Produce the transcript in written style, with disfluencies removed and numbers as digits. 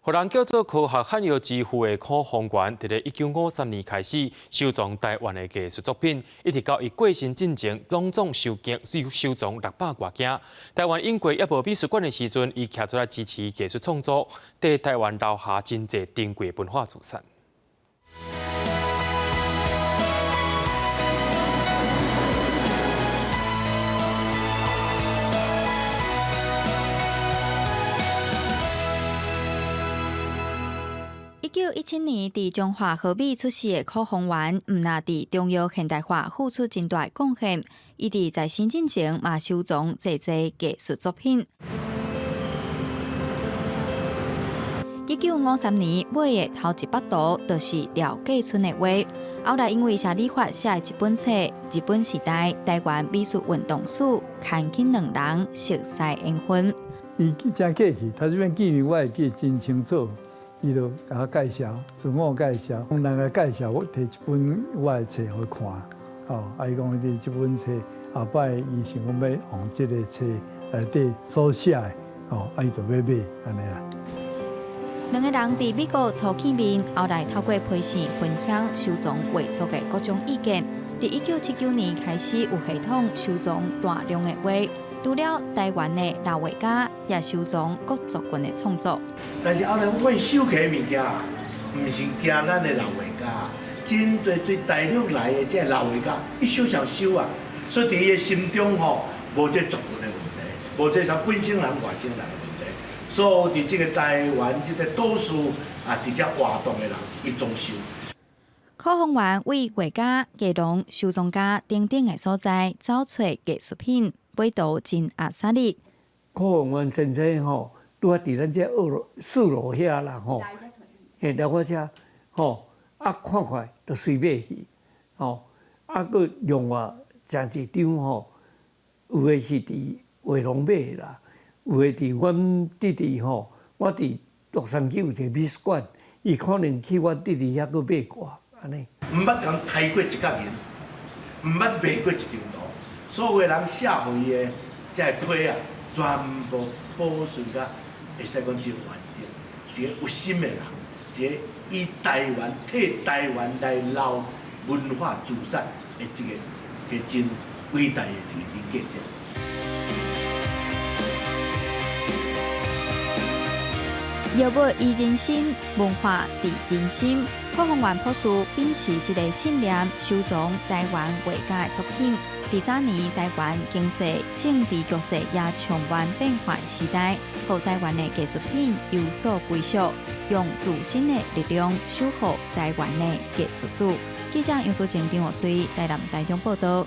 予人叫做科學漢藥之父的柯宏元，佇咧1953年開始收藏台灣的藝術作品，一直到伊過身進前，攏總收藏600外件。台灣永過猶無美術館的時陣，伊徛出來支持藝術創作，替台灣留下真濟珍貴文化資產。1917年，佇彰化和美出世的柯宏元，毋但佇中藥現代化付出真大貢獻，伊佇在生進前嘛收藏濟濟藝術作品。1953年買的頭一幅圖，就是廖繼春的畫。後來因為謝理發寫的一本冊《日本時代台灣美術運動史》，牽起兩人熟似緣分。伊誠客氣，頭一擺見面我會記得真清楚。伊就共我介紹，自我介紹，講人來介紹，我提一本我的冊予伊看，哦，啊，伊講這本冊後擺伊想講欲用這个冊內底所寫的，哦，啊，伊就欲買按呢啦。兩个人佇美國初見面，後來透過批信分享收藏畫作的各種意見。佇1979年開始有系統收藏大量的畫，除了台灣的老畫家，也收藏各族群的創作。但是後來我發現收起的物件，毋是驚咱的老畫家，真濟對大陸來的這老畫家，伊收上收啊，所以佇伊的心中吼，無這族群的問題，無這啥本省人外省人的問題，所以佇這個台灣這個島嶼啊，佇遮活動的人，伊總收。柯宏元為畫家、藝廊、收藏家等等的所在，走揣藝術品，買圖真阿薩利。柯宏元先生吼，拄仔佇咱這二樓、四樓遐啦吼，嘿，來我遮吼，啊看看就隨買去，吼，啊閣另外誠濟張吼，有的是佇畫廊買的啦，有的佇阮弟弟吼，我佇洛杉磯有一个美術館，伊可能去阮弟弟遐閣買過。毋捌共刣過一角銀，毋捌賣過一張圖，所有的人寫予伊的這个批啊，全部保存甲會使講真完整。一個有心的人，一個以台灣替台灣來留文化資產的這個真偉大的一個人格者。藥物醫人心，文化治人心。柯宏元博士秉持這个信念，收藏台灣畫家的作品。佇早年台灣經濟政治局勢也充滿變化的時代，予台灣的藝術品有所歸屬，用自身的力量守護台灣的藝術史。記者楊淑靜、張學水台南、台中報道。